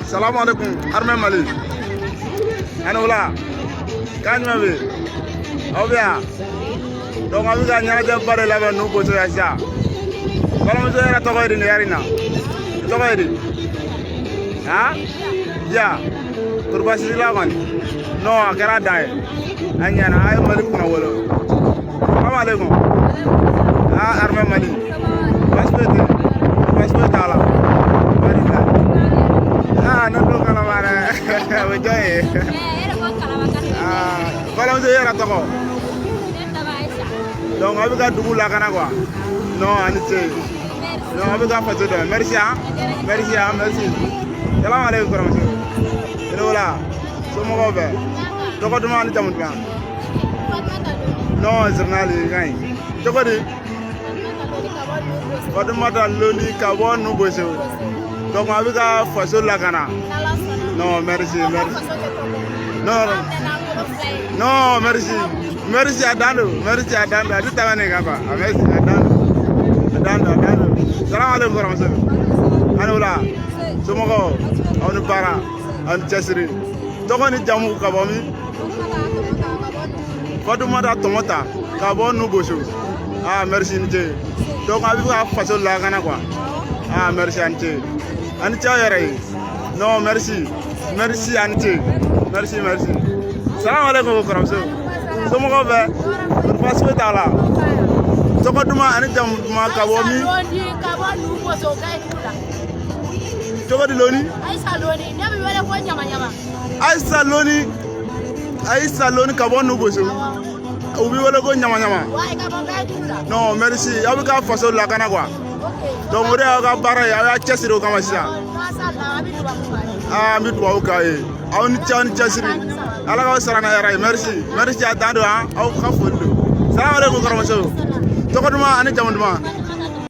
Salamu alaikum, armée Mali. Ani wula. Kan jumɛn bɛ yen? Aw bɛ yan. Donc aw bɛ ka ɲɛnajɛba de labɛn n'u boso yan sisan. Balimamuso yɛrɛ tɔgɔ ye di nin yɛrɛ in na? I tɔgɔ ye di? Han? Ja. Kori baasi t'i la kɔni? Non, a kɛra dan ye. A ɲɛna, a ye Mali kunna wolo. Salamu alaikum. Ah, armée Mali. Baasi foyi tɛ yen. Baasi foyi t'a la. Barika. Ah, ne t'o kalama dɛ. O ye jɔn ye? Ah, balimamuso, i yɛrɛ tɔgɔ? Donc aw bɛ ka dugu lakana quoi. Non, a ni ce. Non, aw bɛ ka faso dɛmɛ. Merci hein. Merci hein, merci. Salamu alaikum kɔrɔmuso. I ni wula. Somɔgɔw bɛɛ? Tɔgɔ duman ni jamu duman? Non, journal ka ɲi. Cogo di? Fatumata Loni ka bɔ Nuboso. Donc a bɛ ka faso lakana. Non, merci, merci. Non, non, merci. Merci a dan don. Merci a dan don. A tɛ tɛmɛ nin kan quoi. Merci a dan don. A dan don, a dan don. Salamu alaikum kɔrɔmuso. A ni wula. Somɔgɔw, aw ni baara, aw ni cɛsiri. Tɔgɔ ni jamu ka bɔ min? Fatumata Tɔmɔta ka bɔ Nuboso. Ah, merci ni ce. Donc a bɛ ka faso lakana quoi. Ah, merci a ni ce. A ni ce aw yɛrɛ ye. Non, merci. Merci a ni ce. Merci, merci. Salamu alaikum kɔrɔmuso. Somɔgɔw bɛɛ? Kori baasi foyi t'a la? Tɔgɔ duman ani jamu duman ka bɔ min? Ka bɔ Nuboso Gayidugu la. Cogo di Loni? Ayisa Loni, ne bɛ wele ko ɲama ɲama. Ayisa Loni. Ayisa Loni ka bɔ Nuboso. U b'i wele ko ɲama ɲama. Wa ka bɔ Gayidugu la. Non, merci. Aw bɛ ka faso lakana quoi. Ok. Donc o de y'aw ka baara ye, aw y'a cɛsiri o kama sisan. Masala, a bɛ dugawu k'a ye. Ah, an bɛ dugawu k'aw ye. Aw ni ce, aw ni cɛsiri. Ala k'aw sara n'a hɛrɛ ye. Merci. Merci a dan don han. Aw ka foli don. Salamu alaikum kɔrɔmuso. Tɔgɔ duman ani jamu duman?